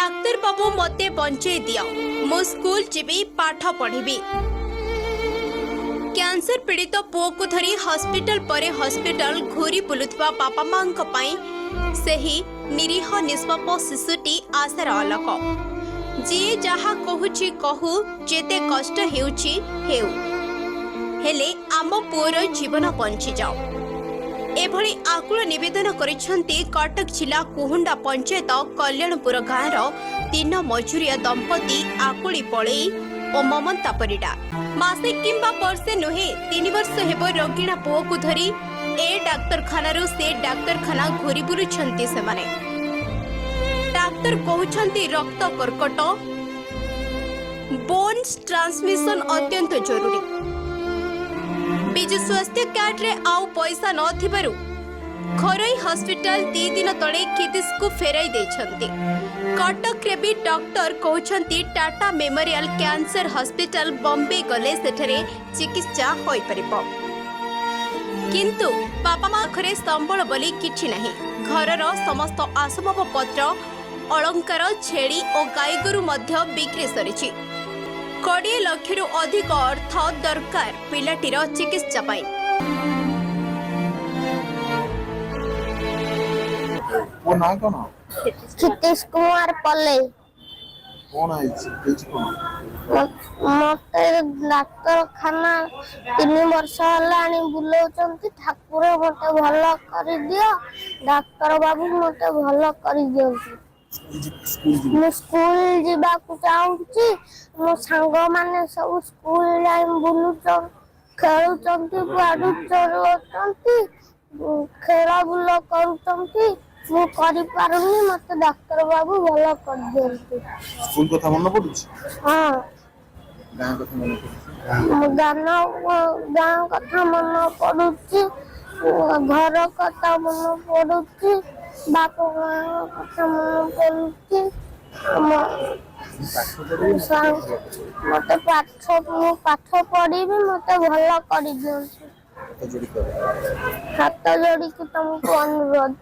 ଡାକ୍ତର ବାବୁ, ମୋତେ ବଞ୍ଚେଇ ଦିଅ, ମୁଁ ସ୍କୁଲ ଯିବି, ପାଠ ପଢ଼ିବି। କ୍ୟାନ୍ସର ପୀଡ଼ିତ ପୁଅକୁ ଧରି ହସ୍ପିଟାଲ ପରେ ହସ୍ପିଟାଲ ଘୁରି ବୁଲୁଥିବା ବାପା ମାଙ୍କ ପାଇଁ ସେହି ନିରୀହ ନିଷ୍ପାପ ଶିଶୁଟି ଆଶାର ଆଲୋକ। ଯିଏ ଯାହା କହୁଛି କହୁ, ଯେତେ କଷ୍ଟ ହେଉଛି ହେଉ, ହେଲେ ଆମ ପୁଅର ଜୀବନ ବଞ୍ଚିଯାଉ। ଏଭଳି ଆକୁଳ ନିବେଦନ କରିଛନ୍ତି କଟକ ଜିଲ୍ଲା କୁହୁଣ୍ଡା ପଞ୍ଚାୟତ କଲ୍ୟାଣପୁର ଗାଁର ଦିନ ମଜୁରିଆ ଦମ୍ପତି ଆକୁଳି ପଳେଇ ଓ ମମତା ପରିଡ଼ା। ମାସେ କିମ୍ବା ବର୍ଷେ ନୁହେଁ, 3 ବର୍ଷ ହେବ ରୋଗୀଣା ପୁଅକୁ ଧରି ଏ ଡାକ୍ତରଖାନାରୁ ସେ ଡାକ୍ତରଖାନା ଘୁରି ବୁଲୁଛନ୍ତି ସେମାନେ। ଡାକ୍ତର କହୁଛନ୍ତି ରକ୍ତ କର୍କଟ, ବୋନ୍ ଟ୍ରାନ୍ସମିଶନ ଅତ୍ୟନ୍ତ ଜରୁରୀ। ବିଜୁ ସ୍ୱାସ୍ଥ୍ୟ କାର୍ଡରେ ଆଉ ପଇସା ନଥିବାରୁ ଘରୋଇ ହସ୍ପିଟାଲ 2 ଦିନ ତଳେ କ୍ଷିତିଶକୁ ଫେରାଇ ଦେଇଛନ୍ତି। କଟକରେ ବି ଡକ୍ଟର କହୁଛନ୍ତି, Tata memorial cancer hospital Bombay ଗଲେ ସେଠାରେ ଚିକିତ୍ସା ହୋଇପାରିବ। କିନ୍ତୁ ବାପା ମା ପାଖରେ ସମ୍ବଳ ବୋଲି କିଛି ନାହିଁ। ଘରର ସମସ୍ତ ଆସବାବପତ୍ର, ଅଳଙ୍କାର, ଛେଳି ଓ ଗାଈଗୋରୁ ମଧ୍ୟ ବିକ୍ରି ସରିଛି। 20 ଲକ୍ଷରୁ ଅଧିକ ଅର୍ଥ ଦରକାର ପିଲାଟିର ଚିକିତ୍ସା ପାଇଁ। ପୁଅ ନାଁ କଣ? କ୍ଷିତିଶ କୁମାର ପଲେଇ। କଣ ହେଇଛି କଣ? ମତେ ଡାକ୍ତରଖାନା 3 ବର୍ଷ ହେଲାଣି ବୁଲଉଛନ୍ତି। ଠାକୁର, ମତେ ଭଲ କରିଦିଅ। ଡାକ୍ତର ବାବୁ, ମତେ ଭଲ କରିଦିଅନ୍ତୁ। ସ୍କୁଲ ଯିବୁ? ମୁଁ ସ୍କୁଲ ଯିବାକୁ ଚାହୁଁଛି। ମୋ ସାଙ୍ଗମାନେ ସବୁ ସ୍କୁଲ ଯାଇ ବୁଲୁଛନ୍ତି, ଖେଳୁଛନ୍ତି, ଗାଡି ଚଲଉଛନ୍ତି, ଖେଳ ବୁଲ କରୁଛନ୍ତି। ମୁଁ କରିପାରୁନି। ମତେ ଡାକ୍ତର ବାବୁ ଭଲ କରିଦିଅନ୍ତୁ। ସ୍କୁଲ କଥା ମନେ ପଡୁଛି? ହଁ। ଗାଁ କଥା ମନେ ପଡୁଛି? ମୋ ଗାଁ କଥା ମନେ ପଡୁଛି, ଘର କଥା ମନେ ପଡୁଛି, ବାପା ମାଙ୍କ କଥା ମନେ ପଡୁଛି। ପାଠ ପଢିବୁ? ମତେ ପାଠ, ମୁଁ ପାଠ ପଢିବି, ମତେ ଭଲ କରିଦିଅନ୍ତୁ। ହାତ ଯୋଡ଼ି କର। ହାତ ଯୋଡ଼ିକି ତମକୁ ଅନୁରୋଧ।